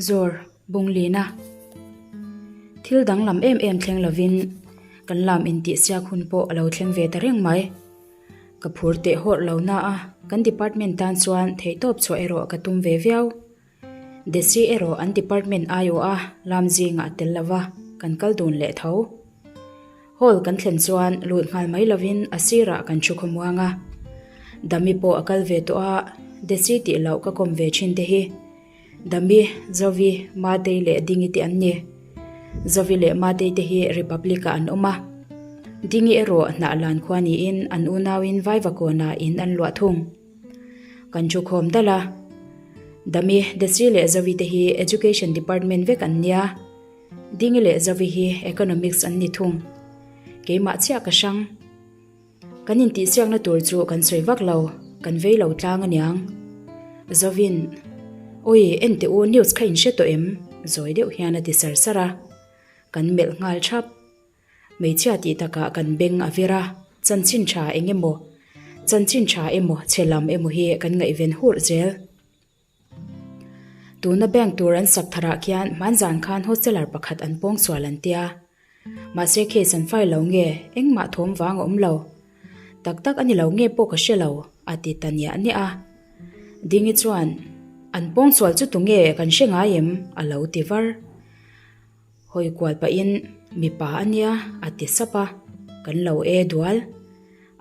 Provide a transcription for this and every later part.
Zawr, Bunglina. Thil danglam em em thleng lovin kan lam intihsiak hun pawh a lo thleng ve ta reng mai. Ka phur teh hawrh lo na a, kan department tan chuan theihtawp chhuah erawh ka tum ve viau. Desi erawh an department aiawh a lam zingah a tel lova, kan kal dun leh tho. Hall kan thlen chuan lut nghal mai lovin a sirah kan thu khawmuang a. Dami pawh a kal ve tawh a, Desi tih loh ka kawm ve thin te hi. Dami, Zovi, Matei leh Dingi te an ni. Zovi leh Matei te hi Republic ah an awm a. Dingi erawh Hnahlan khua niin an unauin Vaivakawnah in an luah thung. Kan thu khawm dal a. Dami, Desi leh Zovi te hi Education Department vek an nia. Dingi leh Zovi hi Economics an ni thung. Keimah chiah ka hrang. Kan intihsiakna tur chu kan sawi vak lo, kan vei lo tlang aniang. Zovin, Awi, en teh u, news kha in hre tawh em? Zawi deuh hian a ti sar sar a. Kan melh nghal thap. Hmeichhia tih takah kan beng a vir a, chanchin tha eng emaw, chanchin tha emaw, chhe lam emaw hi kan ngaihven hurh zel. Tuna bank tur an sak tharah khian hmanzan khan hosteler pakhat an pawng sual an tia. Mahse case an file lo nge engmah thawm vang a awm lo. Tak tak a ni lo nge pawh ka hre lo a ti ta niah niah a. Dingi chuan an pawng sual chu tunge kan hre ngai em a lo ti var. Hawi kual pahin mipa a nia a ti sap a, kan lo e dual.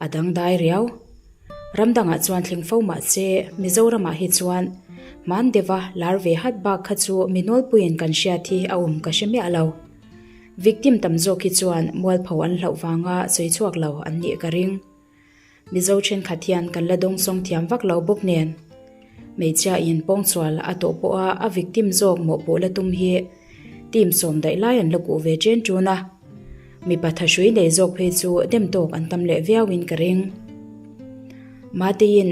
A dangdai riau. Ram dangah chuan thleng fo mah se, Mizoramah hi chuan hman deuha lar ve hat bak kha chu mi nawlpuiin kan hriat hi a awm ka hre miah lo. Victim tam zawk hi chuan mualpho an hlauh vanga sawi chhuak lo an nih ka ring. Mizo thenkhat hian kan la dawngsawng thiam vak lo bawk nen. Hmeichhia in pawngsual a tawh pawha a victim zawk mawhpawh la tum hi team sawm daih lai an la kuh ve chen tun a. Mipa thahrui nei zawk phei chu dem tawk an tam leh viau in ka ring. Mateiin,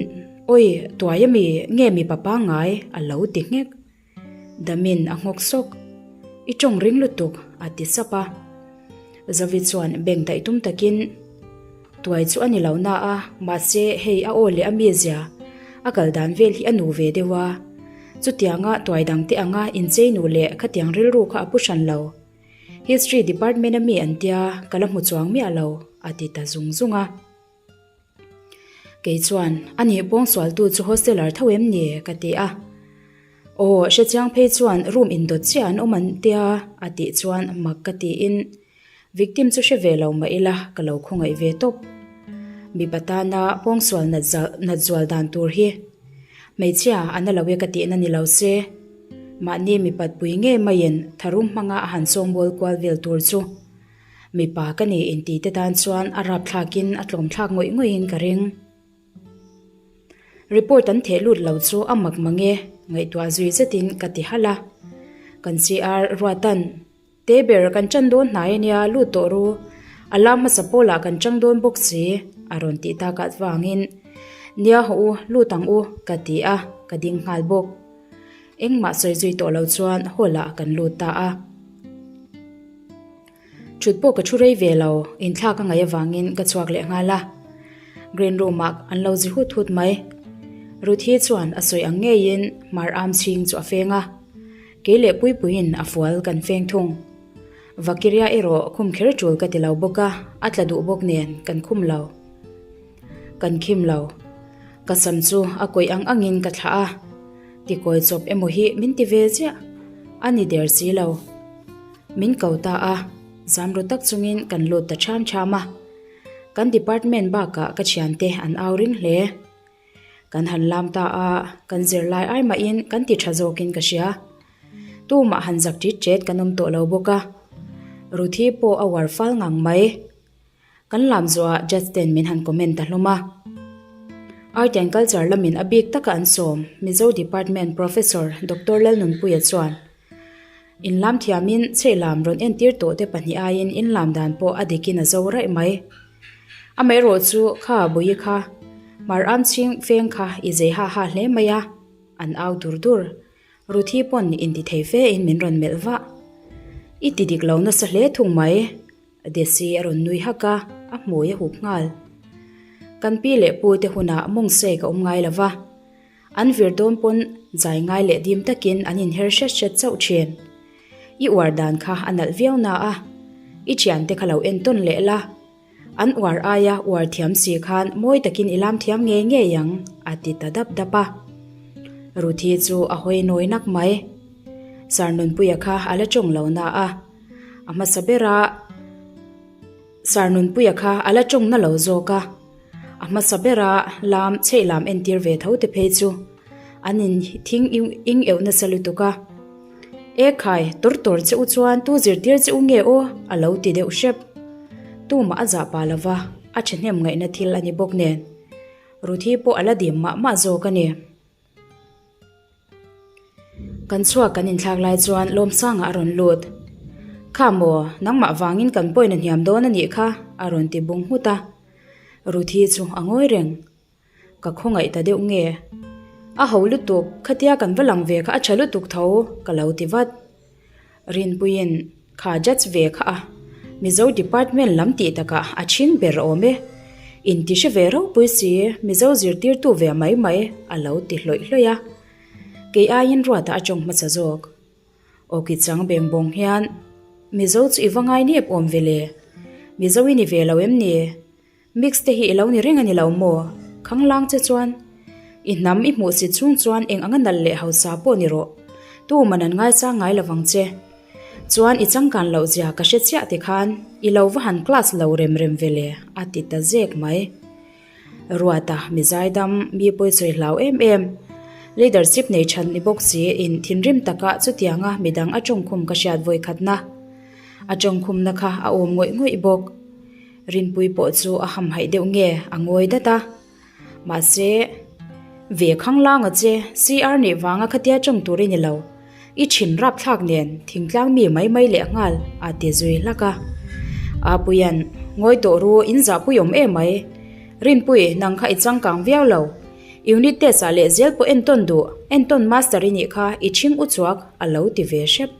Awi, tuai ami nge mipa pangngai a lo ti nghek. Damin a nghawk sawk. I tawng ring lutuk, a ti sap a. Zovi chuan beng daih tum takin, Tuai chu a ni lo na a, mahse hei a aw leh a mizia, a kal dan vel hi a nu ve deuh a. Chutianga tuai dangte anga inchei nu leh khatiang rilru kha a pu hran lo. History department a mi an tia, ka la hmu chuang miah lo, a ti ta zung zung a. Kei chuan, A nih pawngsualtu chu hosteler tho em ni? ka ti a. Aw, hrechiang phei chuan room indawt chiah an awm an tia, a tih chuan mak ka tiin victim chu hre ve lo mah ila ka lo khawngaih ve tawp. Mipa tana pawngsual nat zual dan tur hi hmeichhia a na lo e ka tihna ni lo se, mahni mipatpui ngei maiin tharum hmanga a han sawngbawl kual vel tur chu Mipa ka ni inti te tan chuan a rapthlakin a tlawmthlak ngawih ngawih in ka ring. Report an theh lut lo chu a mak mang e, ngaihtuah zui zetin ka ti halh a. Kan CR Ruatan, Te ber kan chan dawn hnai ania lut tawh ru, a lam hmasa pawlah kan chang dawn bawk si, a rawn tih tak at vangin, Nia hawh u, lut ang u, ka ti a, ka ding nghal bawk. Engmah sawi zui tawh lo chuan hall ah kan lut ta a. Thut pawh ka thu rei ve lo, inthlak a ngaih avangin ka chhuak leh nghal a. Green room ah an lo zi hut hut mai. Ruthi chuan a sawi ang ngeiin hmar am chhing chu a feng a. Kei leh Puipuiin a fual kan feng thung. Vakiria erawh khum kher tul ka ti lo bawk a, a tla duh bawk nen kan khum lo. Kan khim lo. Ka sam chu a kawih ang angin ka thlah a. Tikawi chawp emaw hi min ti ve ziah. A ni der si lo. Min ko ta a, zam ru tak chungin kan lut ta ṭham ṭham a. Kan department bakah ka thiante an au ring hle. Kan han lam ta a, kan zirlai ai mahin kan ti ṭha zawkin ka hria. Tumah han zak ṭit ṭet kan awm tawh lo bawk a. Ruthi pawh a uar fal ngang mai. Kan lam zawhah judge ten min han comment ta hlawm a. Art and Culture lamin a bik taka an sawm Mizo Department Professor Doctor Lalnunpuia chuan, Inlam thiamin chhehlam rawn entir tawh te pahnih aiin inlam dan pawh a dikin a zo raih mai. Amaherawh chu kha Bawihi kha Hmar am chhing feng kha i zei ha ha hle mai a, an au dur dur. Ruthi pawn inti thei fe in min rawn melh vah. I ti dik lo nasa hle thung mai. Desi a rawn nui hak a, a hmui a hup nghal. Kan pi leh pu te hunah mawng sei ka awm ngai lo va. An vir dawn pawn Zai ngai leh dim takin an inher hret hret chauh thin. I uar dan kha a nalh viau na a, i thiante kha lo entawn leh la. An uar aia uar thiam si khan mawi takin i lam thiam ngei ngei ang, a ti ta dap dap a. Ruthi chu a hawi nawi nak mai. Sir Nunpuia kha a la tawng lo na a, a hmasa bera Sir Nunpuia kha a la tawng na lo zawk a, a hmasa bera lam chheih lam entir ve tho te phei chu an in thing ing euh nasa lutuk a. E khai, tawr tawr che u chuan tu zirtir che u nge aw? a lo ti deuh hrep. Tumah a zah pah lova, a thahnem ngaihna thil a ni bawk nen. Ruthi pawh a la dim mah mah zawk a ni. Kan chhuak kan inthlak lai chuan Lawmsanga a rawn lut. Kha maw, nangmah vangin kan pawhin a hniam dawn a nih kha, a rawn ti bung nghut a. Ruthi chu a ngawi reng. Ka khawngaih ta deuh nge? A ho lutuk, khatia kan va lang ve kha a tha lutuk tho, ka lo ti vat. Rinpuiin kha judge ve kha a, Mizo department lam tih takah a chhing ber awm e. Inti hre ve ropui si, Mizo zirtirtu ve mai mai, a lo ti hlawih hlawih a. Kei aiin Ruata a tawng hmasa zawk. Awki chang beng bawng hian, Mizo chu i va ngai nep awm ve le? Mizo i ni ve lo em ni? Mix te hi i lo ni reng a ni lo maw? Khanglang che chuan i hnam i hmuh sit chhung chuan eng anga nalh leh hausa pawh ni rawh. Tu man an ngaichang ngai lovang che. Chuan i changkan loh zia ka hre chiah ti khan i lo va han class lo rem rem ve le a ti ta zek mai. Ruata mi zaidam mi pawisawi hlau em em. Leadership nei than ni bawk si in thinrim taka chutianga midang a tawngkhum ka hriat vawikhatna. A tawngkhumna kha a awm ngawih ngawih bawk. Rinpui pawh chu a hamhaih deuh nge a ngawi dat a. Mahse, ve khanglang a che, CR nih vanga khatia tawng tur i ni lo. I thin rapthlak nen thingtlang mi mai mai leh nghal a ti zui hlak a. Apuia'n, Ngawi tawh ru, in zahpui awm em mai. Rinpui, nang kha i changkang viau lo. Unit test ah leh zel pawh entawn duh, entawn master i nih kha i chhing u chuak a lo ti ve hrep.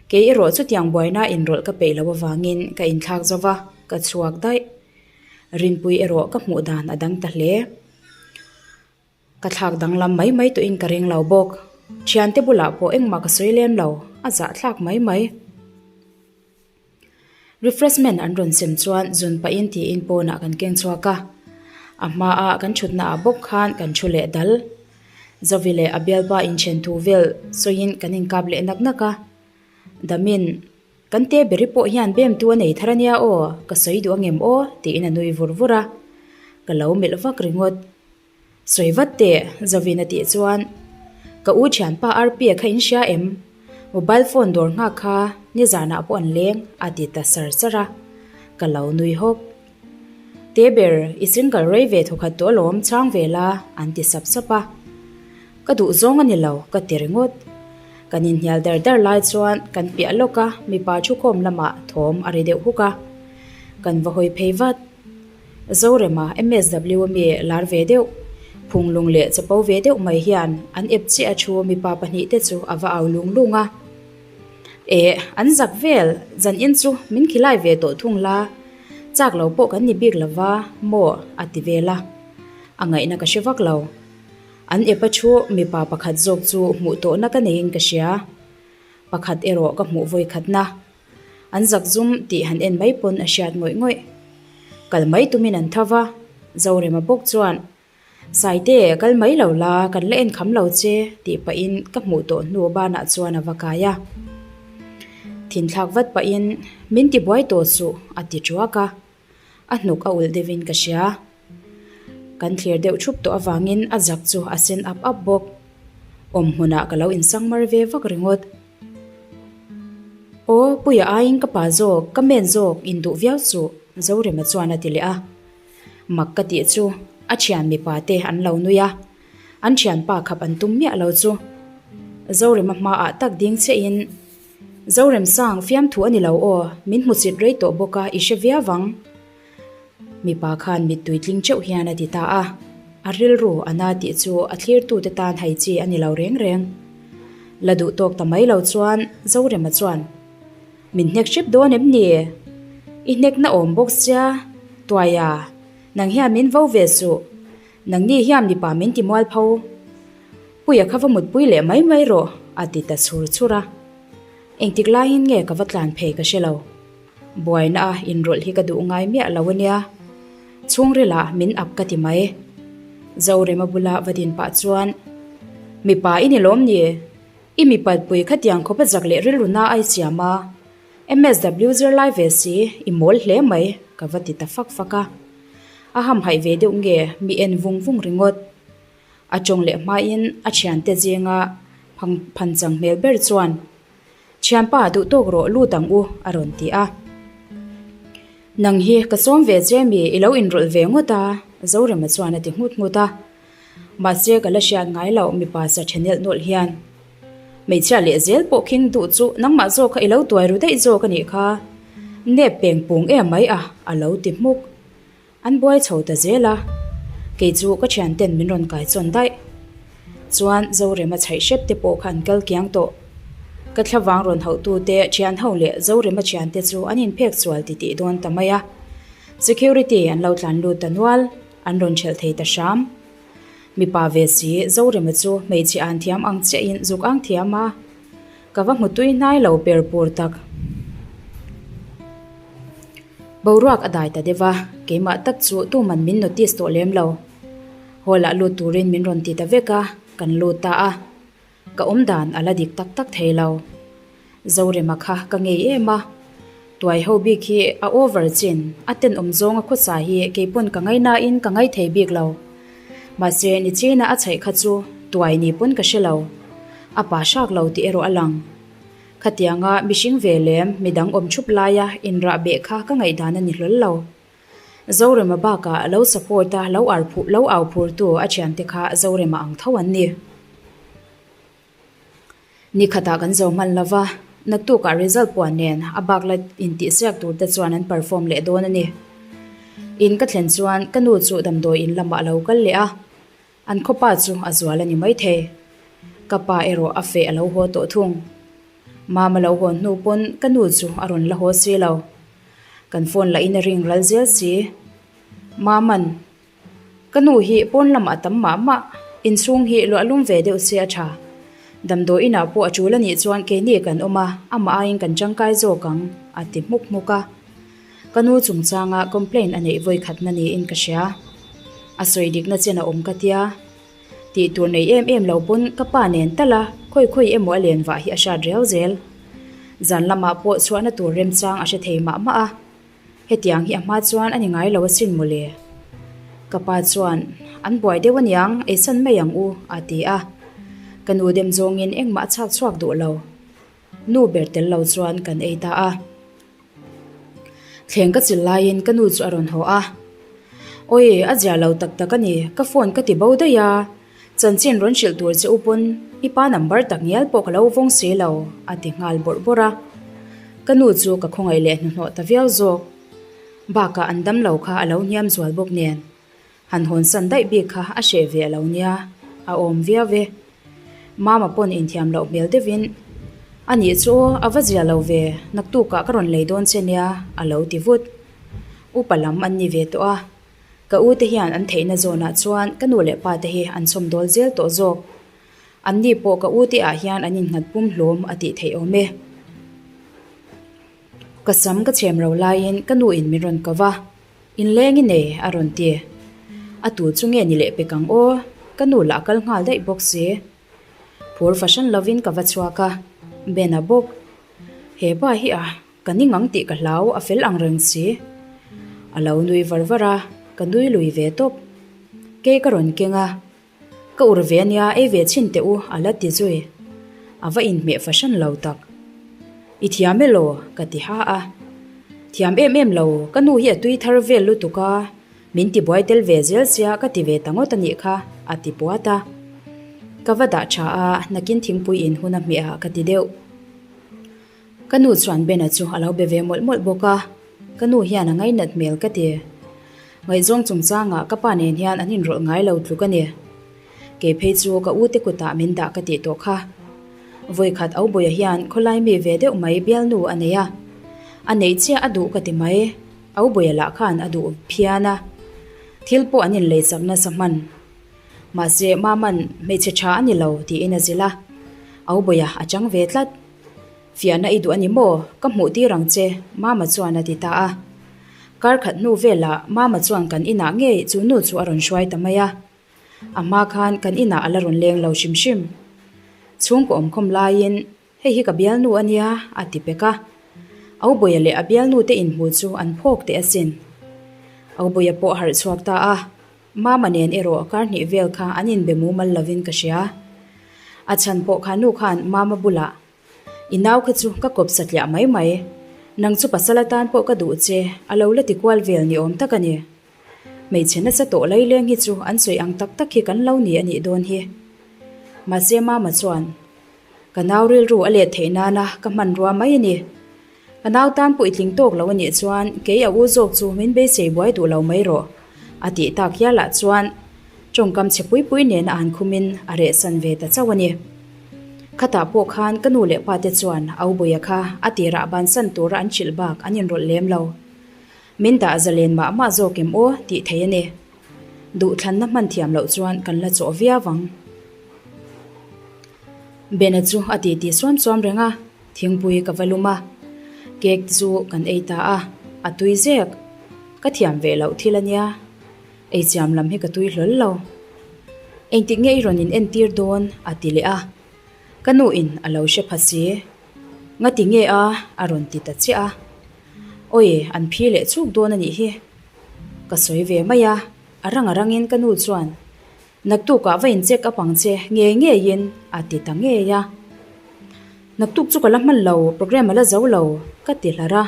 Kei erawh chutiang buaina inrawlh ka peih loh avangin ka inthlak zo va, ka chhuak daih. Rinpui erawh ka hmuh dan a dang ta hle. Ka thlak danglam mai mai tawhin ka ring lo bawk. Thiante bulah pawh engmah ka sawi lem lo, a zahthlak mai mai. Refreshment an rawn sem chuan zun pahin tiin pawnah kan keng chhuak a, a hmaa kan thutna ah bawk khan kan thu leh dal. Zovi leh a bialpa inthen thu vel sawiin kan inkap leh nak nak a, Damin, Kan te beri pawh hian bemtu a nei thar ania aw, ka sawi duh angem aw tiin a nui vur vur a, ka lo melh vak ringawt. Sawi vat teh, Zovin a tih chuan, Ka u thianpa Arpia kha in hria em? Mobile phone dawr nghak kha nizanah pawh an leng a ti ta sar sar a, ka lo nui hawk. Te ber, i single rei ve thawkhat tawh alawm chhang ve la an ti sap sap a. Ka duh zawng a ni lo, ka ti ringawt. Kan inhnial dar dar lai chuan kan piah lawk a, mipa thukhawm lamah thawm a ri deuh huk a. Kan va hawi phei vat. Zorema, MSW mi lar ve deuh, phunglung leh chapo ve deuh mai hian an ep chiah a thu mipa pahnihte chu a va au lung lung a. Eh, an zak vel, zan in chu min khilai ve tawh thung la, chak lo pawh kan ni bik lo va, maw a ti vel a. A ngaihna ka hre vak lo. An ep a thu mipa pakhat zawk chu hmuh tawhna ka neiin ka hria. Pakhat erawh ka hmuh vawikhatna. An zak zum tih han en mai pawn a hriat ngawih ngawih. Kal mai tumin an tho va, Zorema bawk chuan, Saite, kal mai lo la, kan la en kham lo che, tih pahin ka hmuh tawh hnu banah chuan a va kai a. Thinthlak vat pahin, Min ti buai tawh suh, a ti ṭuak a. A hnuk a ulh deuhin ka hria. Kan thlir deuh thup tawh avangin a zak chu a sen ap ap bawk. Awm hmunah ka lo insangmar ve vak ringawt. Aw, Puia aiin ka pa zawk, ka men zawk, induh viau suh, Zorema chuan a ti leh a. Mak ka tih chu a thian mipa te an lo nui a, an thianpa khap an tum miah lo chu. Zorema hmaah tak ding chiahin, Zoremsang, fiamthu a ni lo aw, min hmusit rei tawh bawk a, i hre viau ang. Mipa khan mittui tling teuh hian a ti ta a, a rilru a na tih chu a thlirtute tan hai chi a ni lo reng reng. La duh tawk ta mai lo chuan Zorema chuan, Min hnek hrep dawn em ni? I hnekna awm bawk sia, Tuaia, nang hian min vo ve suh. Nangni hian mipa min ti mualpho. Puia kha va mutpui leh mai mai rawh, a ti ta chhur chhur a. Engtik laiin nge ka va tlan phei ka hre lo. Buaina a inrawlh hi ka duh ngai miah lo a nia. Chhungrilah min ap ka ti mai. Zorema bula va din pah chuan, Mipa i ni lawm ni? I mipatpui khatiang khawpa zak leh rilru na ai siam a. MSW zirlai ve si, i mawl hle mai, ka va ti ta fak fak a. A hamhaih ve deuh nge mi en vung vung ringawt. A tawng leh hmain a thiante zinga phanchang hmel ber chuan, Thianpa duh tawk rawh lut ang u, a rawn ti a. Nang hi ka sawm ve che mi i lo inrawlh ve ngawt a, Zorema chuan a ti nghut nghut a. Mahse ka la hriat ngai loh mipa sa tha nelh nawlh hian. Hmeichhia leh zel pawh khing duh chu nangmah zawk kha i lo tuai ru daih zawk a nih kha. Nep peng pung em mai a, a lo ti hmuk. An buai chho ta zel a, kei chu ka thian ten min rawn kai chawn daih. Chuan Zorema chhaih hrep te pawh kha an kal kiang tawh. Ka thlavang rawn hauh tu te thian ho leh Zorema thian te chu an inphek sual ti tih dawn ta mai a. Security an lo tlan lut ta nual, an rawn ṭhelh thei ta hram. Mipa ve si Zorema chu hmeichhe an thiam ang chiah in zuk ang thiam a. Ka va hmu tui hnai lo per pur tak. Boruak a dai ta deuh a, keimah tak chu tuman min notice tawh lem lo. Hall ah lut turin min rawn ti ta vek a, kan lut ta a. Ka awm dan a la dik tak tak thei lo. Zorema kha ka ngei em a, tuai ho bik hi a over chin, a tenawm zawnga khawsa hi keipawn ka ngaihnain ka ngaithei bik lo. Mahse nichina a chhaih kha chu tuai ni pawn ka hre lo. A pa hrak lo tih erawh a lang. Khatianga mihring ve lem midang awm thup laia inrah beh kha ka ngaihdan a ni hlawl lo. Zorema bakah lo support a lo ar phu lo au phurtu a thiante kha Zorema ang tho an ni. Ni khatah kan zo hman lo va, naktukah result puan nen a bak la intihsiak tur te chuan an perform leh dawn a ni. In ka thlen chuan ka nu chu damdawi in lamah a lo kal leh a, an khawpa chu a zual a ni maithei. Ka pa erawh a feh a lo haw tawh thung. Mama lo hawn hnu pawn ka nu chu a rawn la haw si lo. Kan phone lah in a ring ral zel si. Maman. Ka nu hi pawn lamah a tam mah mah, inchhung hi luah lum ve deuh se a tha. Damdawi inah pawh a tul a nih chuan keini kan awm a, amah aiin kan tangkai zawk ang, a ti hmuk hmuk a. Ka nu chungchanga complaint a neih vawi khatna niin ka hria. A sawi dikna chen a awm ka tia. Tih tur nei em em lo pawn ka pa nen tal a, khawi khawi emaw a len vah hi a hriat riau zel. Zan lamah pawh chhuahna tur remchang a hre thei mah mah a. Hetiang hi a hma chuan a ni ngai lo asin mawle. Ka pa chuan, An buai deuh aniang, eisan mai ang u, a ti a. Ka nu dem zawngin engmah a chhak chhuak duh lo. Nu ber tel lo chuan kan ei ta a. Thleng ka chil laiin ka nu chu a rawn haw a. Awi, a zia lo tak tak a ni, ka phone ka ti bo daih a. Chanchin rawn hrilh tur che u pawn i pa number tak ngial pawh ka lo vawng si lo, a ti nghal bawrh bawrh a. Ka nu chu ka khawngaih leh hnuhnawh ta viau zawk. Bakah an dam lo kha a lo hniam zual bawk nen. Han hawnsan daih bik kha a hreh ve a lo nia, a awm viau e. Mama pawn inthiam loh hmel deuhin, A nih chu aw, a va zia lo ve, naktukah ka rawn lei dawn che nia, a lo ti vut. Upa lam an ni ve tawh a. Ka u te hian an theihna zawnah chuan ka nu leh pa te hi an chhawm dawl zel tawh zawk. An ni pawh ka u te ah hian an innghat pum hlawm a tih theih awm e. Ka sam ka chhem ro laiin ka nu in min rawn ko va, Inleng i nei a rawn ti. A tu chu nge ni leh pek ang aw, ka nu lah a kal nghal daih bawk si. Phur fahran lovin ka va chhuak a, Ben a bawk. He pa hi a. Ka ning ang tih ka hlau, a fel ang reng si. A lo nui var var a, ka nui lui ve tawp. Kei ka rawn keng a, ka ur ve ania ei ve chhin teh u a la ti zui. A va inhmeh fahran lo tak. I thiam elaw? ka ti ha a. Thiam em em lo, ka nu hi a tui thar vel lutuk a, min ti buai tel ve zel sia ka ti ve ta ngawt a nih kha, a ti puat a. Ka va dah tha a, nakin thingpui in hun a hmeh ah ka ti deuh. Ka nu chuan Bena chu a lo be ve mawlh mawlh bawk a, ka nu hian a ngainat hmel ka ti. Ngaihzawng chungchangah ka pa nen hian an inrawlh ngai lo tluk a ni. Kei phei chu ka ute kutah min dah ka tih tawh kha. Vawikhat Aubuia hian khawlai mi ve deuh mai bialnu a nei a, a neih chiah a duh ka ti mai. Aubuia lah khan a duh phian a, thil pawh an inleisak nasa hman. Mahse, Mama'n hmeichhe tha a ni lo tiin a zilh a. Aubawiha a chang ve tlat. Fiahna i duh a ni maw? Ka hmuh tir ang che, Mama chuan a ti ta a. Kar khat hnu velah Mama chuan kan inah ngei chu nu chu a rawn hruai ta mai a. A hma khan kan inah a la rawn leng lo hrim hrim. Chhungkaw awmkhawm laiin hei hi ka bialnu a nia a ti pek a. Aubawiha leh a bialnu te inhmu chu an phawk teh asin. Aubawiha pawh a harh chhuak ta a. Mama nen erawh kar hnih vel kha an inbe mumal lovin ka hria. A chhan pawh kha nu khan Mama bulah, I nau kha chu ka kawp satliah mai mai. Nang chu pasal atan pawh ka duh che, a lo la ti kual vel ni awm tak a ni. Hmeichhe nasa tawh laileng hi chu an sawi ang tak tak hi kan lo ni a nih dawn hi. Mahse Mama chuan, Ka nau rilru a let theih nana ka hmanrua mai a ni. Ka nau tan pawh i tling tawk lo a nih chuan kei a u zawk chu min beisei buai duh lo mai rawh, a tih tak hialah chuan tawngkam chhe pui pui nena an khumin a rehsan ve ta chauh a ni. Khatah pawh khan ka nu leh pa te chuan Aubuia kha a tirah bansan tura an hrilh bak an inrawlh lem lo. Min dah zalen mah mah zawk em aw tih thei a ni. Duhthlanna hman thiam loh chuan kan la chawh viau ang. Bena chu a titi suam suam reng a, thingpui ka va lum a, cake chu kan ei ta a, a tui zek. Ka thiam ve loh thil a nia, eichiam lam hi ka tui hlawl lo. Engtik nge i rawn in entir dawn? a ti leh a, ka nu in a lo hre pha si. Ngati nge a? a rawn ti ta chiah a. Awi, an phi leh chuk dawn a nih hi. Ka sawi ve mai a, a rang a rangin ka nu chuan Naktukah va in check up ang che ngei ngeiin a ti ta ngei a. Naktuk chu ka la hman lo, programme a la zo lo, ka ti hlar a.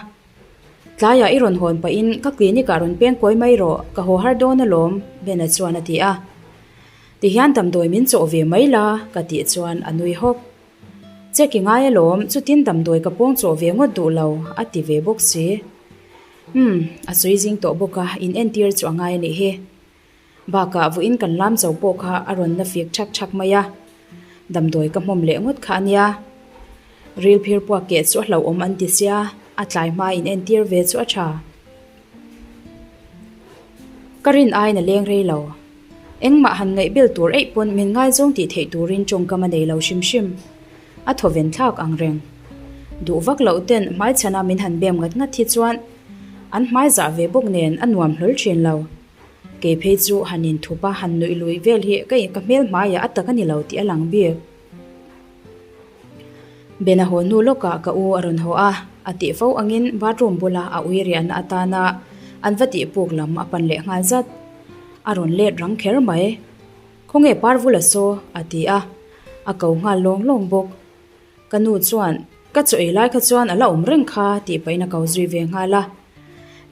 Tlaiah i rawn hawn pahin ka clinic ah rawn peng kawi mai rawh, ka haw har dawn alawm, Bena chuan a ti a. Tihian damdawi min chawh ve mai la, ka tih chuan a nui hawk. Check i ngai alawm, chutin damdawi ka pawng chawh ve ngawt duh lo, a ti ve bawk si. Umm, a sawi zing tawh bawk a, in entir chu a ngai a nih hi. Bakah vawiin kan lam zo pawh kha a rawn la fik thak thak mai a, damdawi ka hmawm leh ngawt kha a nia. Ril phir puak keh chu a hlauhawm an ti sia, a tlai hma in entir ve chu a tha. Ka rin aiin a leng rei lo. Engmah han ngaih bel tur eih pawn min ngaizawng tih theih turin tawngkam a nei lo hrim hrim. A thawven thlak ang reng. Duh vak loh ten hmaichhana min han bem ngat ngat hi chuan an hmai zah ve bawk nen a nuam hlawl thin lo. Kei phei chu han inthup a, han nuih lui vel hi ka ka hmel hmaiah a tak a ni lo tih a lang bik. Ben a haw hnu lawkah ka u a rawn haw a, a tih fo angin bathroom bula a ui riahna atana an va tih puk lam a pan leh nghal zat. A rawn let rang kher mai. Khawnge Parvula saw? a ti a, a ko nghal lawng lawng bawk. Ka nu chuan, Ka chaw ei lai kha chuan a la awm reng kha tih pahin a ko zui ve nghal a.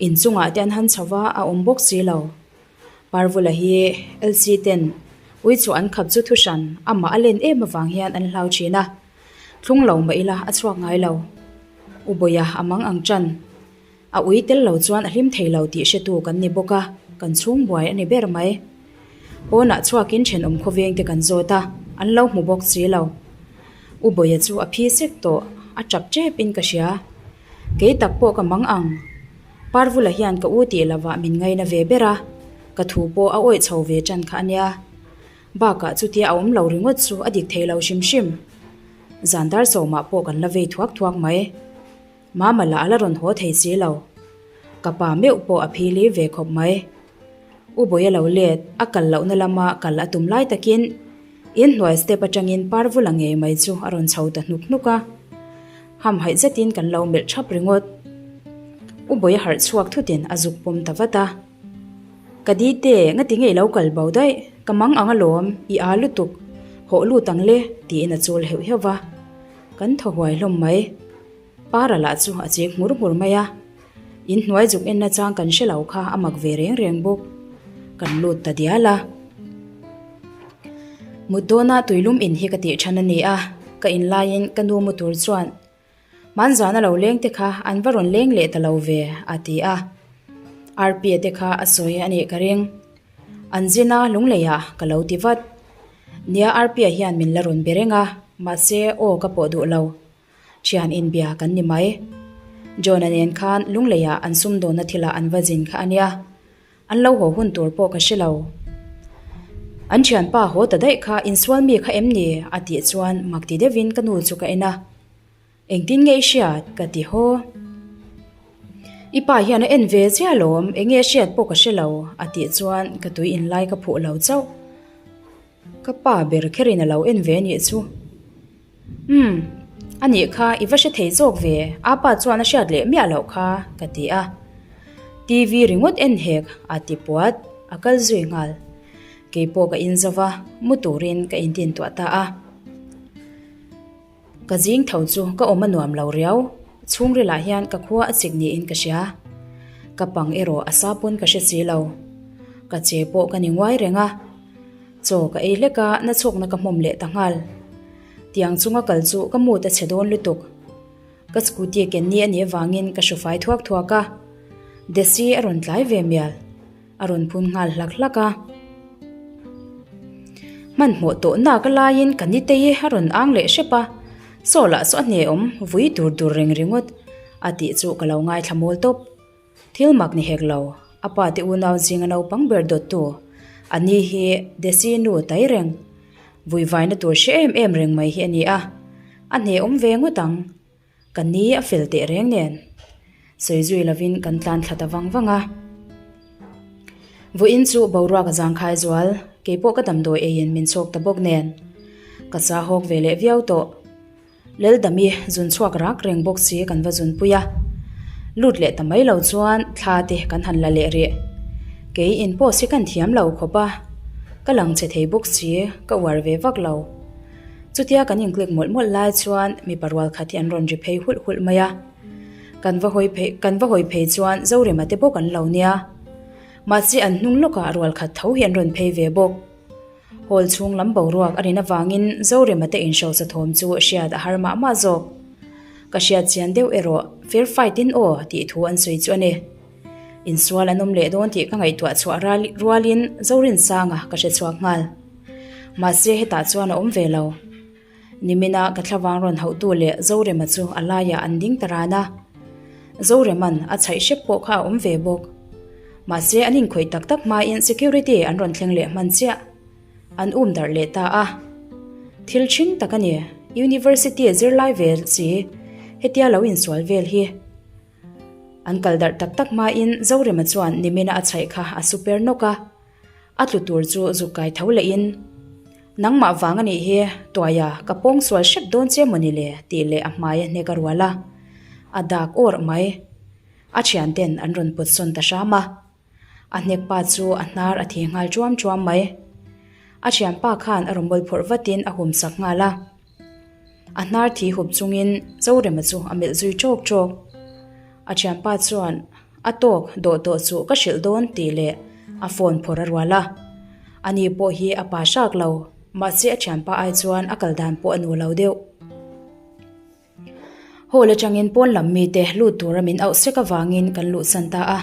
In chungah te an han chho va, a awm bawk si lo. Parvula hi LC ten ui chu an khap chu thuhran amah a len em avang hian an hlau thin a. Thlung lo mah ila a chhuak ngai lo. U Bawia a mang ang tan. A ui tel lo chuan a hlim thei lo tih hretu kan ni bawk a, kan chhung buai a ni ber mai. Pawnah chhuakin thenawm khawveng te kan zawt a, an lo hmu bawk si lo. U Bawia chu a phi sek tawh, a tap tep in ka hria. Kei tak pawh ka mang ang. Parvula hian ka u tih lovah min ngaina ve ber a, ka thu pawh a awih chho ve tan kha a nia. Bakah chutia a awm lo ringawt chu a dik thei lo hrim hrim. Zan dar sawmah pawh kan la vei thuak thuak mai. Mama lah a la rawn haw thei si lo. Ka pa meuh pawh a phili ve khawp mai. U Bawia lo let, a kal lohna lama kal a tum lai takin inhnuai step atangin Parvula ngei mai chu a rawn chho ta hnuk hnuk a. Hamhaih zetin kan lo melh thap ringawt. U Bawia harh chhuak thutin a zuk pawm ta vat a. Ka dite, ngati nge i lo kal bo daih? Ka mang ang alawm, i aa lutuk. Hawh lut ang le, tiin a chul heuh heuh va. Kan thaw huai hlawm mai. Para lah chu a chik hmur hmur mai a, in hnuai zuk en nachang kan hre lo kha a mak ve reng reng bawk. Kan lut ta dial a. Mut dawna tuilum in hi ka tih than a ni a, ka in laiin ka nu mu tur chuan Hmanzana lo leng te kha an va rawn leng leh ta lo ve a ti a. Arpia te kha a sawi a nih ka ring. An zin a lungleiah ka lo ti vat. Nia Arpia hian min la rawn be reng a, mahse aw ka pawh duh lo. Thian inbia kan ni mai. John-a nen khan Lungleiah an sumdawnna thilah an va zin kha a nia. An lo haw hun tur pawh ka hre lo. An thianpa haw ta daih kha insual mi kha em ni? a tih chuan mak ti deuhin ka nu chu ka en a. Engtin nge i hriat? ka ti haw. I pa hian a en ve chiah alawm, enge a hriat pawh ka hre lo, a tih chuan ka tui inlai ka phuh lo chauh. Ka pa ber kherin a lo en ve anih chu. Umm, anih kha i va hre thei zawk ve, apa chuan a hriat leh miah loh kha, ka ti a. TV ringawt en hek, a ti puat, a kal zui nghal. Keipawh ka in zo va, mu turin ka intintuah ta a. Ka zing tho chu ka awm a nuam lo riau, chhungrilah hian ka khua a chik niin ka hria. Ka pang erawh a sa pawn ka hre si lo. Ka che pawh ka ni nguai reng a. Chaw ka ei hlek a, na chhawkna ka hmawm leh ta nghal. Tiang chunga kal chu ka mood a chhe dawn lutuk. Ka scooty ken ni a nih avangin ka hrufai thuak thuak a. Desi a rawn tlai ve mial. A rawn phun nghal hlak hlak a. Hmanhmawh tawh nak a laiin ka nitei a rawn ang leh hrep a, Saw lah saw a hne awm, vui dur dur reng ringawt a tih chu ka lo ngaithla mawl tawp. Thil mak ni hek lo, a pa te unau zinga naupang ber dawttu a ni hi Desi nu tai reng, vui vaina tur hre em em reng mai hi a ni a, a hne awm ve ngawt ang. Ka ni a fel teh reng nen. Sawi zui lovin kan tlan thla ta vang vang a. Vawiin chu boruak a zangkhai zual, keipawh ka damdawi eiin min chhawk ta bawk nen. Ka sa hawk ve leh viau tawh. Laldami zun chhuak rak reng bawk si kan va zunpui a. Lut leh ta mai lo chuan thla te kan han la leh rih. Kei in post hi kan thiam lo khawp a, ka lang che thei bawk si, ka uar ve vak lo. Chutia kan in click mawlh mawlh lai chuan mipa rual khat hi an rawn ri phei hulh hulh mai a. Kan va hawi phei kan va hawi phei chuan Zorema te bawk an lo nia. Mahse an hnung lawkah rual khat tho hi an rawn phei ve bawk. Hall chhung lam boruak a rin avangin Zorema te inhrosa thawm chu hriat a har mah mah zawk. Ka hriat chian deuh erawh fair fight in aw tih thu an sawi chu a ni. Insual an awm leh dawn tih ka ngaihtuah chhuah rualin Zorinsanga ka hre chhuak nghal. Mahse hetah chuan a awm ve lo. Nimina ka thlavang rawn hauhtu leh Zorema chu a laiah an ding ta ran a. Zoreman a chhaih hrep pawh kha a awm ve bawk. Mahse an inkhawih tak tak hmain security an rawn thleng leh hman chiah. An um darh leh ta a. Thil ṭhing tak a ni, University zirlai ve si hetia lo insual vel hi. An kal darh tak tak hmain Zorema chuan nimina a chhaih kha a super nawk a. A tlu tur chu zuk kai tho lehin, Nangmah vang a nih hi, Tuaia, ka pawng sual hrep dawn che maw ni le? tih leh a hmai a hnek a rual a. A dak awrh mai. A thianten an rawn pawt sawn ta hram a. A hnek pa chu a hnar a thi nghal chuam chuam mai. A thianpa khan a rawn bawlphawrh vatin a hum sak nghal a. A hnar thi hup chungin Zorema chu a melh zui ṭawk ṭawk. A thianpa chuan a tawk dawh tawh chu ka hrilh dawn tih leh a phone phawrh a rual a. Ani pawh hi a pa hrak lo, mahse a thianpa ai chuan a kal dan pawh a nu lo deuh. Hall atangin pawn lam mite lut tura min auh sek avangin kan luhsan ta a.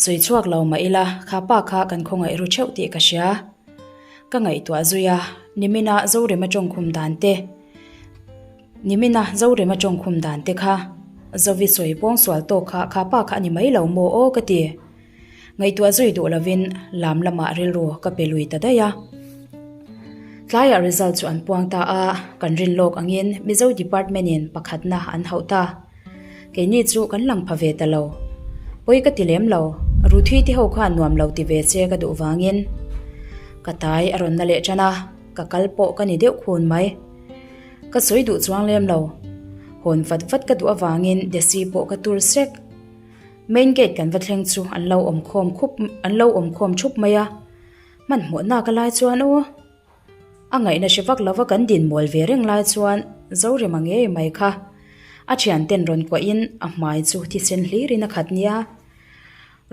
Sawi chhuak lo mah ila, kha pa kha kan khawngaih ru theuh tih ka hria. Ka ngaihtuah zui a, nimina Zorema tawngkhum dan te, nimina Zorema tawngkhum dan te kha Zovi sawi pawng sual tawk kha kha pa kha a ni mai lo maw aw ka ti. Ngaihtuah zui duh lovin lam lamah rilru ka pe lui ta daih a. Tlaiah result chu an puang ta a, kan rin lawk angin Mizo department in pakhatna an hauh ta. Keini chu kan lang pha ve ta lo. Pawi ka ti lem lo, Ruthi te ho khan nuam lo ti ve che ka duh vangin. Ka tai a rawn na leh tan a, ka kal pawh ka ni deuh khun mai. Ka sawi duh chuang lem lo. Hawn vat vat ka duh avangin Desi pawh ka tur sek. Main gate kan va thleng chu an lo awm khawm khup an lo awm khawm thup mai a, hmanhmawh nak a lai chuan aw a ngaihna hre vak lova kan din mual ve reng lai chuan Zorema ngei mai kha a thianten rawn kuahin a hmai chu thisen hlirin a khat nia.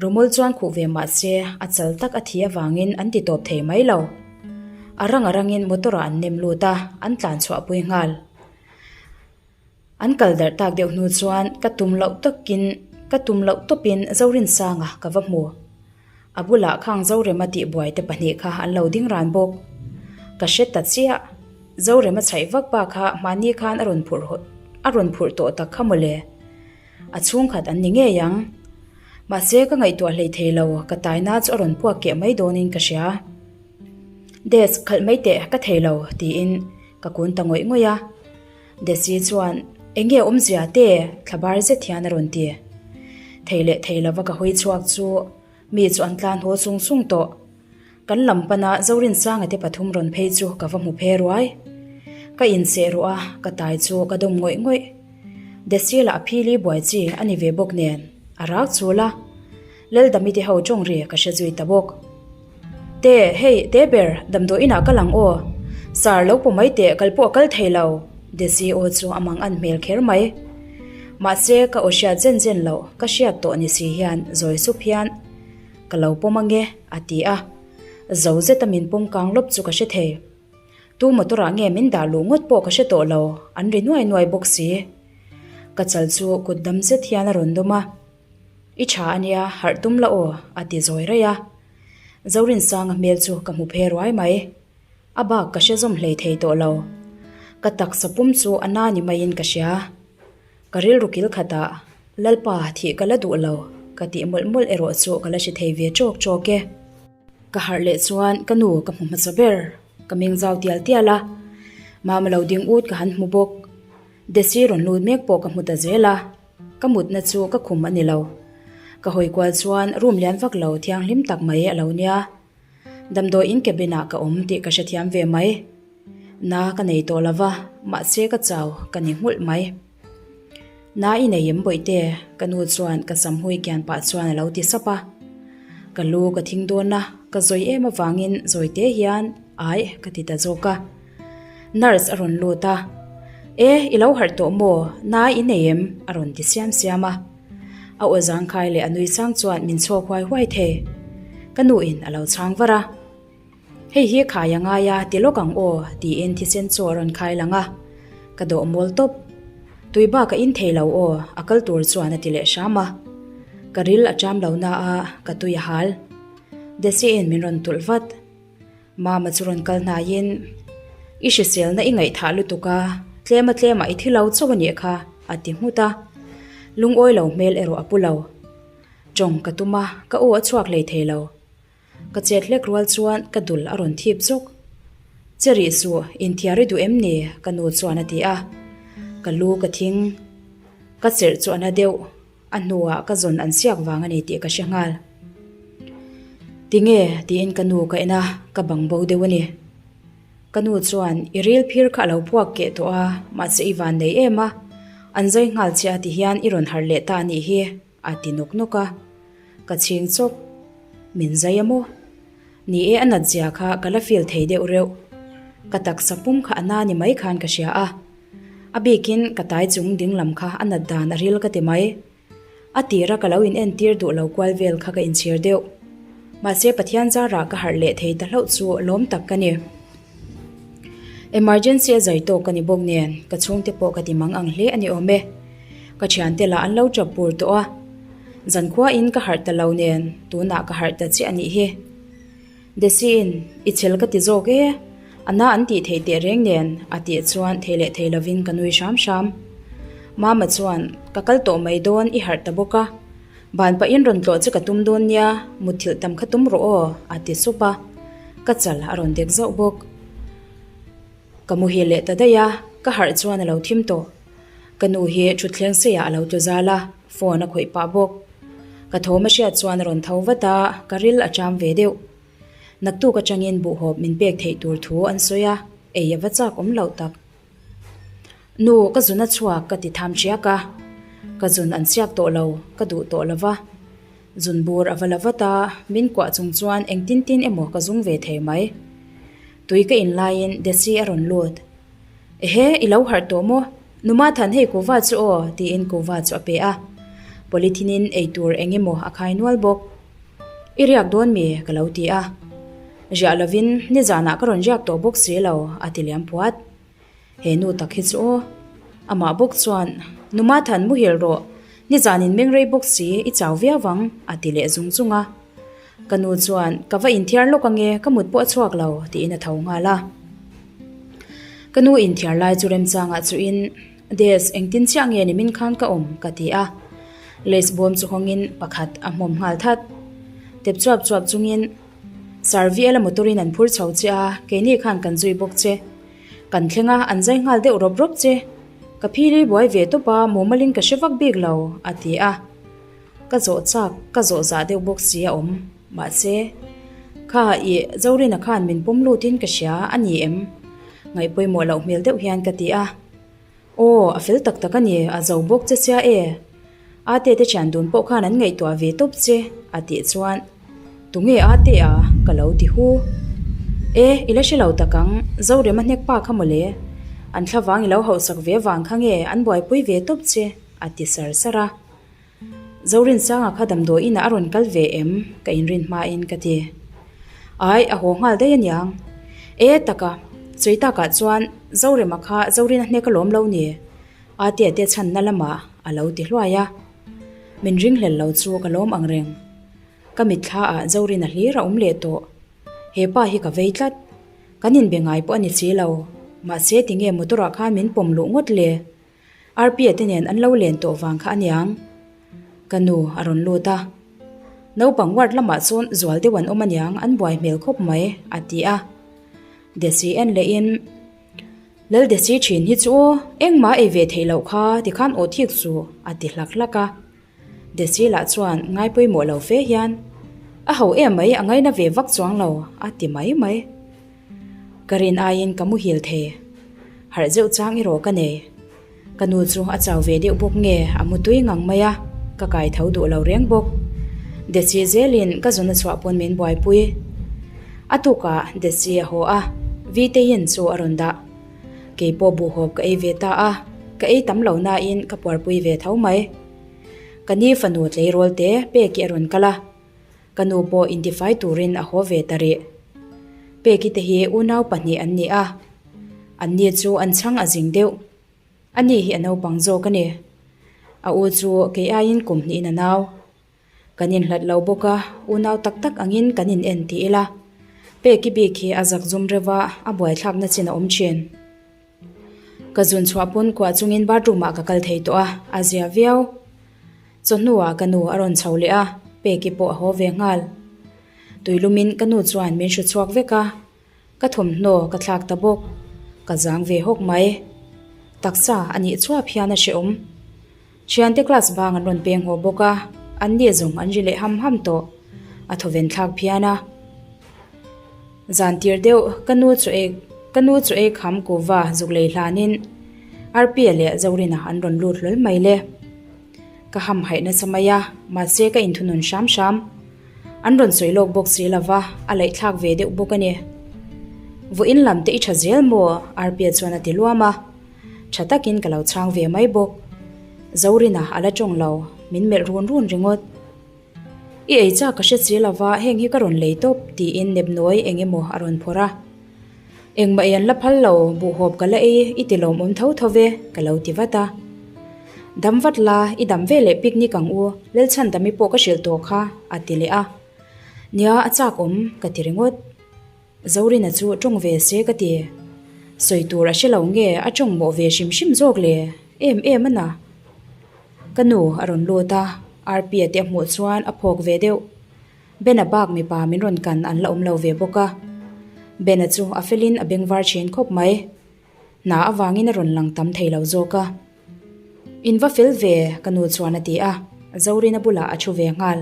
Rumul chuan khuh ve mah se a chal tak a thi avangin an ti tawp thei mai lo. A rang a rangin motor ah an nem lut a, an tlan chhuah pui nghal. An kal darh tak deuh hnu chuan ka tum loh takin ka tum loh tawpin Zorinsanga ka va hmu. A bulah khang Zorema tihbuai te pahnih kha an lo ding ran bawk. Ka hre ta chiah. Zorema chhaih vak pa kha mahni khan a rawn phurh a rawn phurh tawh tak kha mawle. A chhungkhat an ni ngei ang. Mahse ka ngaihtuah hlei thei lo, ka taina chu a rawn puak keh mai dawnin ka hria. Des, khalh mai teh, ka thei lo, tiin ka kun ta ngawih ngawih a. Desi chuan, Eng nge awmzia te? Thlabar zet hian a rawn ti. Thei leh thei lova ka hawi chhuak chu mi chu an tlan haw sung sung tawh. Kan lam pana Zorinsanga te pathum rawn phei chu ka va hmu phe ruai. Ka inseh ruah a, ka tai chu ka dawm ngawih ngawih. Desi lah a phili buai chi a ni ve bawk nen, a rak chul a. Laldami te ho tawng ri ka hre zui ta bawk. Te, hei, te ber, damdawi inah kal ang aw. Sir, lo pawh mai teh, kal pawh a kal thei lo, Desi aw chu a mang an hmel kher mai. Mahse, ka aw hriat zen zen loh, ka hriat tawh ni si hian zawi sup hian, Ka lo pawm ange, a ti a. Zo zeta min pawm kang lawp chu ka hre thei. Tu motor ah nge min dah luh ngawt pawh ka hre tawh lo, an ri nuai nuai bawk si. Ka chal chu kut dam zet hian a rawn dawm a. I tha a nia, harh tum la aw, a ti zawi raih a. Zorinsanga hmel chu ka hmu phe ruai mai. A bak ka hre zawm hlei thei tawh lo. Ka taksa pum chu a na ni maiin ka hria. Ka rilru kil khatah, Lalpa, thih ka la duh lo, ka tih mawlh mawlh erawh chu ka la hre thei ve ṭawk ṭawk e. Ka harh leh chuan ka nu ka hmu hmasa ber, ka meng zau tial tial a. Mama lo ding ut ka han hmu bawk. Desi rawn lut mek pawh ka hmu ta zel a. Ka mutna chu ka khum a ni lo. Ka hawi kual chuan room lian vak lo thianghlim tak mai a lo nia. Damdawi in cabin ah ka awm tih ka hrethiam ve mai. Na ka nei tawh lo va, mahse ka chau ka ni nghulh mai. Na i nei em bawihte? Ka nu chuan ka sam hui kian pah chuan a lo ti sap a. Ka lu ka thing dawn a, ka zawi em avangin zawite hian aih ka ti ta zawk a. Nurse a rawn lut a, E, i lo harh tawh maw? Nai i nei em? a rawn ti siam siam a. A aw zangkhai leh a nui sang chuan min chhawk huai huai thei. Ka nuin a lo chhang var a. Hei hi khai a ngai a, ti lawk ang aw, tiin thisen chu a rawn khai lang a. Ka dawh mawl tawp. Tui bak a in thei lo aw, a kal tur chuan a ti leh hram a. Ka ril a ṭam lo na a, ka tui a hal. Desi-in min rawn tulh vat. Mama chu rawn kal hnaiin, I hriselna i ngaihthah lutuk a, tlema tlemah i thi lo chauh a nih kha, a ti nghut a. Lungawi lo hmel erawh a pu lo. Tawng ka tum a, ka aw a chhuak hlei thei lo. Ka chet hlek rual chuan ka dul a rawn thip zuk. Che rih suh, inthiar i duh em ni? ka nu chuan a ti a. Ka lu ka thing. Ka cherh chu a na deuh. A hnuah ka zawn an siak vang a ni tih ka hre nghal. Tinge? tiin ka nu ka en a, ka bang bo deuh a ni. Ka nu chuan, I ril phir kha a lo puak keh tawh a, mahse i van nei em a, an zai nghal che a ti hian i rawn harh leh ta a nih hi, a ti nawk nawk a. Ka chhing chawp. Min zai a maw? Ni e, a nat zia kha ka la feel thei deuh reuh. Ka taksa pum kha a na ni mai khan ka hria a. A bikin ka tai chung ding lam kha a nat dan a ril ka ti mai. A tira ka lo in entir duh lo kual vel kha ka inchhir deuh. Mahse Pathian zarah ka harh leh thei ta hlauh chu lawm tak ka ni. Emergency a zai tawk ka ni bawk nen ka chhungte pawh ka ti mang ang hle a ni awm e. Ka thiante lah an lo tap pur tawh a. Zankhua in ka harh ta lo nen tunah ka harh ta chiah a nih hi. Desiin, I chhel ka ti zawk e, a na an tih theih teh reng nen, a tih chuan thei leh thei lovin ka nui hram hram. Mama chuan, Ka kal tawh mai dawn, i harh ta bawk a. Ban pahin rawn tlawh che ka tum dawn nia, mutthilh tam kha tum rawh aw, a ti sup a. Ka chal a rawn dek zauh bawk. Ka muhil leh ta daih a, ka harh chuan a lo thim tawh. Ka nu hi thutthleng seiah a lo tlu zal a, phone a khawih pah bawk. Ka thawm a hriat chuan a rawn tho vat a, ka ril a cham ve deuh. Naktuk atangin buhhawp min pek theih tur thu an sawi a, ei a va chak awm loh tak. Nu, ka zun a chhuak ka ti tham ṭhiak a, ka zun an chhiak tawh lo, ka duh tawh lo va. Zun bur a va la vat a, min kuah chung chuan engtin tin emaw ka zung ve thei mai. Tui ka in laiin Desi a rawn lut. Ehe, i lo harh tawh maw? Numa than hei kuva chu aw, tiin kuva chu a pe a. Polythene in ei tur eng emaw a khai nual bawk. I riak dawn mi? ka lo ti a. Riah lovin nizanah ka rawn riak tawh bawk si lo, a ti liam puat. He nu tak hi chu aw. Amah bawk chuan, Numa than muhil rawh, nizanin mengrei bawk si, i chau viau ang, a ti leh zung zung a. Ka nu chuan, Ka va inthiar lawk ange, ka mut pawh a chhuak lo, tiin a tho nghal a. Ka nu inthiar lai chu remchangah chuin, Des, engtin chiah nge ni min khan ka awm? ka ti a. Lace bawm chu hawngin pakhat a hmawm nghal that. Tep chuap chuap chungin. Sir VL-a motor-in an phur chho che a, keini khan kan zui bawk che. Kan thleng a, an zai nghal deuh rawp rawp che. Ka phili buai ve tawp a, mumalin ka hre vak bik lo, a ti a. Ka zawh chak, ka zawh zah deuh bawk si a awm. Mahse, kha i Zorina khan min pawm lutin ka hria a ni em? Ngaih pawimawh loh hmel deuh hian ka ti a. Aw, a fel tak tak a ni, a zo bawk che sia e. Ate te thian dun pawh khan an ngaihtuah ve tawp che, a tih chuan, Tunge Ate a? ka lo ti hu. E, i la hre lo tak ang, Zorema hnek pa kha mawle. An thlavang i lo hauhsak ve vang kha nge an buaipui ve tawp che, a ti sar sar a. Zorinsanga kha damdawi inah a rawn kal ve em? Ka inrin hmain ka ti. Ai, a haw nghal daih aniang. E taka, sawi takah chuan Zorema kha Zorina hnek alawm lo ni? Atea te chhanna lamah a lo ti hluai a. Min ringhlel lo chu ka lawm ang reng. Ka mitthla ah Zorina hlir a awm leh tawh. He pa hi ka vei tlat. Kan inbe ngai pawh a ni si lo. Mahse tinge motor ah khan min pawm luh ngawt le? Arpia te nen an lo len tawh vang kha aniang. Ka nu a rawn lut a. Naupang ward lamah chuan zual deuh an awm aniang an buai hmel khawp mai a ti a. Desi en lehin, Lal Desi thin hi chu aw, engmah ei ve theih loh kha tikhan aw thik chu a ti hlak hlak a. Desi lah chuan ngai pawimawh lo fe hian, A ho em mai, a ngaina ve vak chuang lo, a ti mai mai. Ka rin aiin ka muhil thei. Harh zeuh chang erawh ka nei. Ka nu chu a chau ve deuh bawk nge a mu tui ngang mai a, ka kai tho duh lo reng bawk. Desi zelin ka zuna chhuah pawn min buaipui. A tukah Desi a haw a, Vitein chu a rawn dah. Kei pawh buhhawp ka ei ve ta a, ka ei tam lo nain ka puarpui ve tho mai. Ka ni fanu tleirawl te Peki a rawn kal a, ka nu pawh intifai turin a haw ve ta rih. Peki te hi unau pahnih an ni a, an ni chu an chhang a zing deuh. Ani hi a naupang zawk a ni. A u chu kei aiin kum hnihin a nau. Kan inhlat lo bawk a, unau tak tak angin kan in en ti ila. Peki bik hi a zak zum reuh a, a buaithlakna chin a awm thin. Ka zun chhuah pawn kuah chungin bathroom ah ka kal thei tawh a, a zia viau. Chawhnuah ka nu a rawn chho leh a, Peki pawh a haw ve nghal. Tuilumin ka nu chuan min hru chhuak vek a, Ka thawmhnaw ka thlak ta bawk. Ka zang ve hawk mai. Taksa a nih chuap hian a hrehawm. Thiante class bang an rawn peng haw bawk a, an ni zawng an ri leh ham ham tawh. A thawven thlak phian a. Zan tir deuh ka nu chu ei ka nu chu ei kham kuva zuk lei hlanin Arpia leh Zorina an rawn lut hlawl mai le. Ka ham haih nasa mai a, mahse ka inthunun hram hram. An rawn sawi lawk bawk si lova, a laihthlak ve deuh bawk a ni. Vawiin lam te i tha zel maw? Arpia chuan a ti luam a. Tha takin ka lo chhang ve mai bawk. Zorina a la tawng lo, min melh run run ringawt. I ei chak ka hre si lova, heng hi ka rawn lei tawp, tiin nepnawi eng emaw a rawn phawrh a. Engmah ei an la phal lo, buhhawp ka la ei, i ti lawmawm tho tho ve, ka lo ti vat a. Dam vat la, i dam ve leh picnic ang u, Lalchhandami pawh ka hrilh tawh kha, a ti leh a. Nia, a chak awm, ka ti ringawt. Zorina chu tawng ve se ka ti. Sawi tur a hre lo nge a tawng mawh ve hrim hrim zawk le, em em a na. Ka nu a rawn lut a, Arpia te a hmuh chuan a phawk ve deuh. Bena bak mipa min rawn kan an la awm lo ve bawk a. Bena chu a felin a bengvar thin khawp mai. Hna avangin a rawn lang tam thei lo zawk a. In va fel ve, ka nu chuan a ti a, Zorina bulah a thu ve nghal.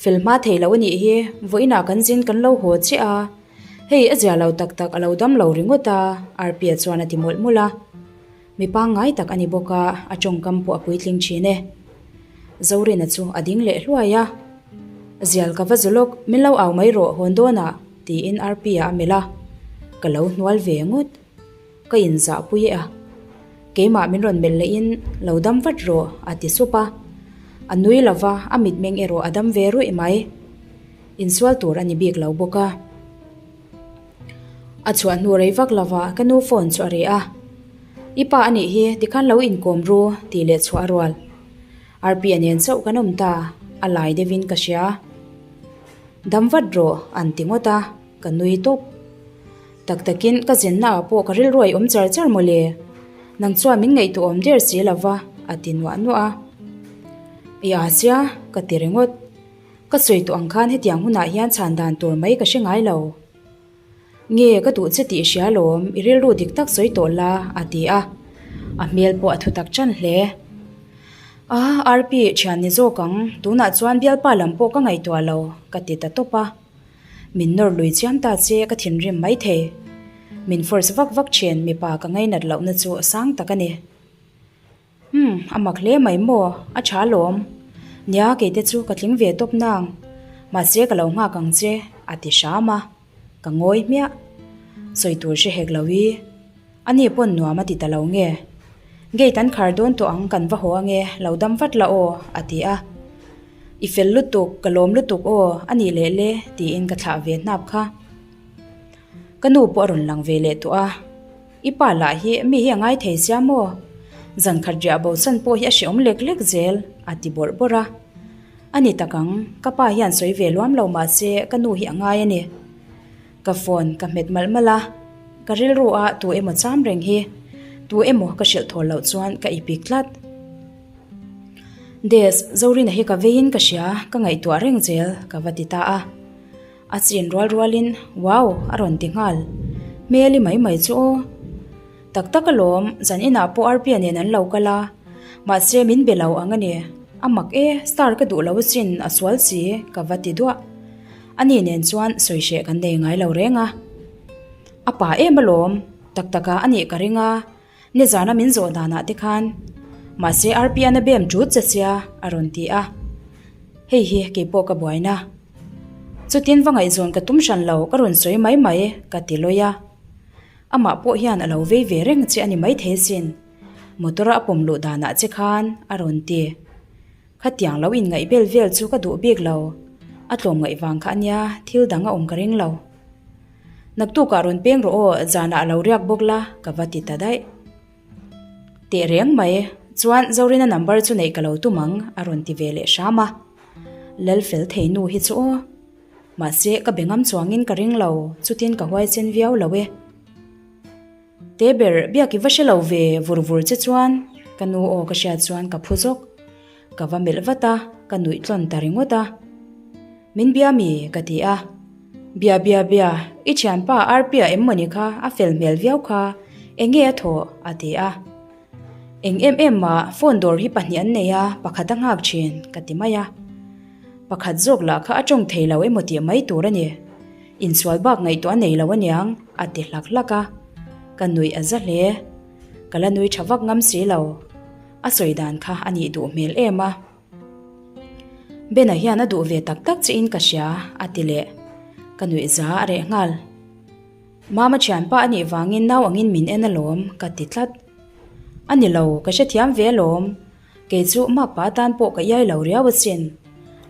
Fel hma thei lo a nih hi, vawiinah kan zin kan lo haw chiah a, hei a zia lo tak tak a lo dam lo ringawt a, Arpia chuan a ti mawlh mawlh a. Mi pangngai tak a ni bawk a, a tawngkam pawh a puitling thin e. Zorina chu a ding leh hluai a, Zial ka va zu lawk, min lo au mai rawh hawn dawnah, tiin Arpia a melh a, ka lo hnual ve ngawt. Ka inzahpui e a, keimah min rawn melh lehin lo dam vat rawh a ti sup a. A nui lo va, a mitmeng erawh a dam ve ruih mai. Insual tur a ni bik lo bawk a. A chhuah hnu rei vak lova ka nu phone chu a reh a, I pa a nih hi tikhan lo inkawm ru tih leh chhuah a rual. Arpia nen chauh kan awm ta, a lai deuhin ka hria. Dam vat rawh an ti ngawt a, ka nui tawp. Tak takin ka zinna ah pawh ka rilruai awm char char mawle. Nang chuan min ngaihtuah awm der si lova a ti nuah nuah a. I aa sia ka ti ringawt. Ka sawi tawh ang khan hetiang hunah hian chhan dan tur mai ka hre ngai lo. Nge ka duh che tih hria lawm, i rilru dik tak sawi tawh la, a ti a. A hmel pawh a thutak ṭan hle. A, Arpi, ṭhian ni zawk ang, tunah chuan bialpa lam pawh ka ngaihtuah lo, ka ti ta tawp a. Min nawr lui chiam ta che ka thinrim maithei. Min force vak vak ṭhin mipa ka ngainat lohna chu sang tak a ni. Umm, a mak hle mai maw? A tha alawm. Nia, kei te chu ka tling ve tawp nang. Mahse ka lo nghak ang che, a ti hram a. Ka ngawi hmiah. Sawi tur hre hek lo i. Ani pawn nuam a ti ta lo nge? Gate an khar dawn tawh ang kan va haw ange, lo dam vat la aw, a ti a. I fel lutuk, ka lawm lutuk aw, a nih leh le, tiin ka thlah ve hnap kha. Ka nu pawh a rawn lang ve leh tawh a. I pa lah hi mi hi a ngai thei sia maw? Zan khat riah bo chan pawh hi a hreawm lek lek zel, a ti bawrh bawrh a. A ni tak ang, ka pa hian sawi ve luam lo mah se ka nu hi a ngai a ni. Ka phone ka hmet malh malh a, ka rilru a tu emaw cham reng hi, tu emaw ka hrilh thawl loh chuan ka ipik tlat. Des, Zorina hi ka veiin ka hria, ka ngaihtuah reng zel, ka va ti ta a. A chin rual rualin wow a rawn ti nghal. Hmeli mai mai chu aw. Tak tak alawm, zan inah pawh Arpia nen an lo kal a, mahse min be lo ang a ni. A mak e, star ka duh lo asin, a sual si, ka va ti duah. Ani nen chuan sawi hreh kan nei ngai lo reng a. A pa em alawm, tak taka a nih ka ring a, nizana min zawh danah te khan. Mahse Arpian a bem ṭut che sia, a rawn ti a. Hei hi keipawh ka buaina. Chutin va ngaihzawn ka tum hran lo, ka rawn sawi mai mai, ka ti lawi a. Amah pawh hian a lo vei ve reng che a ni maithei sin. Motor a a pawm luh danah che khan a rawn ti. Khatiang lo inngaih bel vel chu ka duh bik lo. A tlawm ngaih vang kha a nia, thil dang a awm ka ring lo. Naktukah rawn peng rawh aw, zanah a lo riak bawk la, ka va ti ta daih. Teh reng mai, chuan Zorina number chu neih ka lo tum ang, a rawn ti ve leh hram a. Lal fel thei nu hi chu aw. Mahse, ka be ngam chuangin ka ring lo, chutin ka huaisen viau lo e. Te ber, biak i va hre lo ve, vur vur che chuan, ka nu aw ka hriat chuan ka phu zawk. Ka va melh vat a, ka nuih tlawn ta ringawt a. Min bia mi? ka ti a. Bia bia bia, i thianpa Arpia em mawni kha a fel hmel viau kha, eng nge a thawh? a ti a. Eng em em mah, phone dawr hi pahnih an nei a, pakhat a nghak thin, ka ti mai a. Pakhat zawk lah kha a tawng thei lo emaw tih mai tur a ni. Insual bak ngaihtuah a nei lo aniang, a ti hlak hlak a. Ka nuih a za hle. Ka la nui tha vak ngam si lo. A sawi dan kha a nih duh hmel em a. Bena hian a duh ve tak tak che in ka hria, a ti leh. Ka nuih za a reh nghal. Mama thianpa a nih vangin nau angin min en alawm, ka ti tlat. A ni lo, ka hrethiam ve alawm. Kei chu makpa atan pawh ka iai lo riau asin.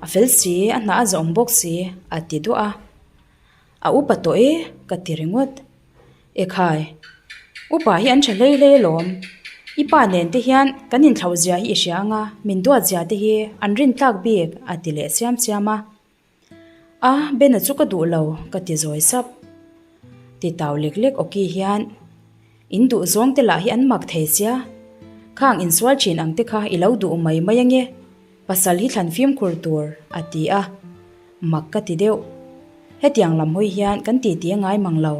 A fel si, a hnah a zawm bawk si, a ti duah a. A upa tawh e, ka ti ringawt. Ekhai, upa hi an tha hlei hlei alawm. I pa nen te hian kan inthlauh zia hi i hria anga min duat zia te hi an rin tlak bik a ti leh siam siam a. A, Bena chu ka duh lo, ka ti zawi sap. Ti tau lek lek awki hian in duh zawng te lah hi an mak thei sia. Khang insual thin ang te kha i lo duh mai mai ange. Pasal hi thlan fimkhur tur, a ti a. Mak ka ti deuh. Hetiang lam hawi hian kan titi a ngai mang lo.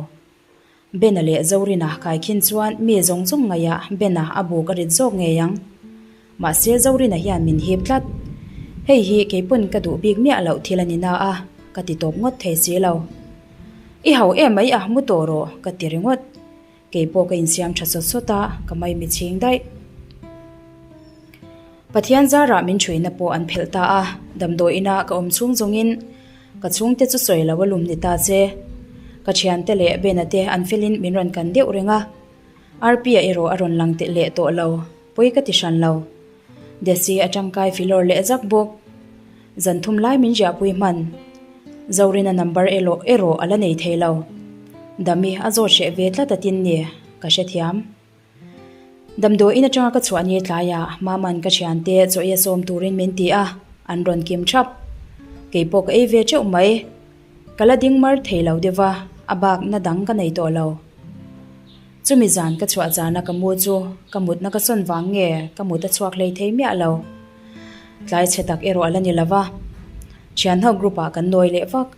Bena leh Zorina kaikhin chuan mi zawng zawng ngaihah Bena a buk a rit zawk ngei ang. Mahse Zorina hian min hip tlat. Hei hi keipawn ka duh bik miah loh thil a ni na a, ka ti tawp ngawt thei si lo. I hau em mai a, mu tawh rawh, ka ti ringawt. Kei pawh ka insiam tha sawt sawt a, ka maimi chhing daih. Pathian zarah min thuina pawh an phelh ta a, damdawi ina ka awm chhung zawngin ka chhungte chu sawi lo a lum ni ta che. Ka thiante leh Bena te an felin min rawn kan deuh reng a, Arpia erawh a rawn lang leh tawh lo, pawi ka ti hran lo. Desi a tangkai filawr leh zak bawk. Zan thum lai min ziahpui hman. Zorina number erawh erawh a la nei thei lo. Dami a zawt hreh ve tlat a tin ni, ka hrethiam. Damdawiin atanga ka chhuah ni tlaiah Mama'n ka thiante chaw ei a sawm turin min ti a, an rawn kim thap. Keipawh ka ei ve teuh mai. Ka la ding mar thei lo deuh va, a bak na dang ka nei tawh lo. Chumi zan ka chhuah zana ka mu chu ka mutna ka sawn vang nge ka mut a chhuak hlei thei miah lo. Tlai chhe tak erawh a la ni lo va. Thianho group ah kan nawi leh vak.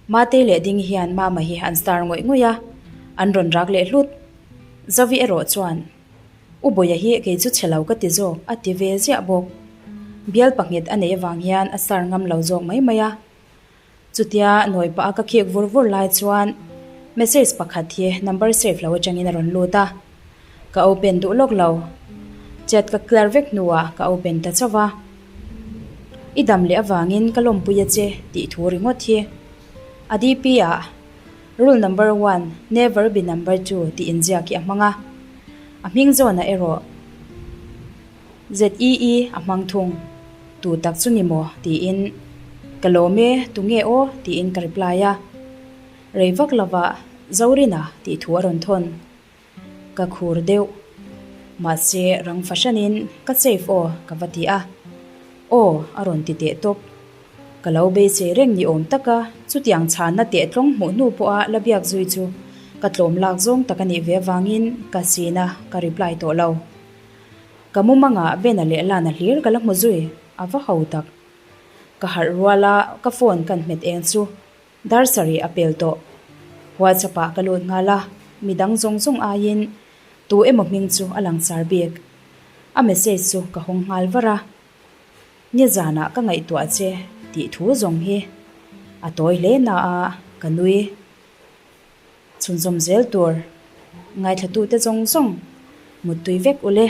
Matei leh Dingi hian Mama hi an star ngawih ngawih a, an rawn rak leh hlut. Zovi erawh chuan, U Bawia hi kei chu chhe lo ka ti zawk a ti ve ziah bawk. Bial panghet a neih avang hian a star ngam lo zawk mai mai a. Chutia nawi pah a ka khik vur vur lai chuan message pakhat hi number save lo atangin a rawn lut a, ka open duh lawk lo. Chat ka clear vek hnuah ka open ta chauh va. I dam leh avangin ka lawmpui a che tih thu ringawt hi a DP ah rule number one never be number two tih inziak hi a hmang a, a hming zawnah erawh ZEE a hmang thung. Tu tak chu ni maw? tiin Ka lawm e, tu nge aw? tiin ka reply a. Rei vak lovah Zorina tih thu a rawn thawn. Ka khur deuh. Mahse rang fahranin ka save aw ka va ti a. Aw a rawn ti teh tawp. Ka lo beisei reng ni awm taka chutiang chhanna tehtlawng hmuh hnu pawha la biak zui chu ka tlawm lak zawng tak a nih ve avangin ka sina ka reply tawh lo. Ka mumangah Bena leh Lana hlir ka la hmu zui, a va ho tak. Ka harh rual a, ka phone kan hmet eng chu dar sarih a pel tawh. WhatsApp ah ka lut nghal a, midang zawng zawng aiin tu emaw hming chu a lang char bik. A message chu ka hawng nghal var a, Nizanah ka ngaihtuah che tih thu zawng hi a tawi hle na a, ka nui. Chhunzawm zel tur ngaithlatute zawng zawng muttui vek ule.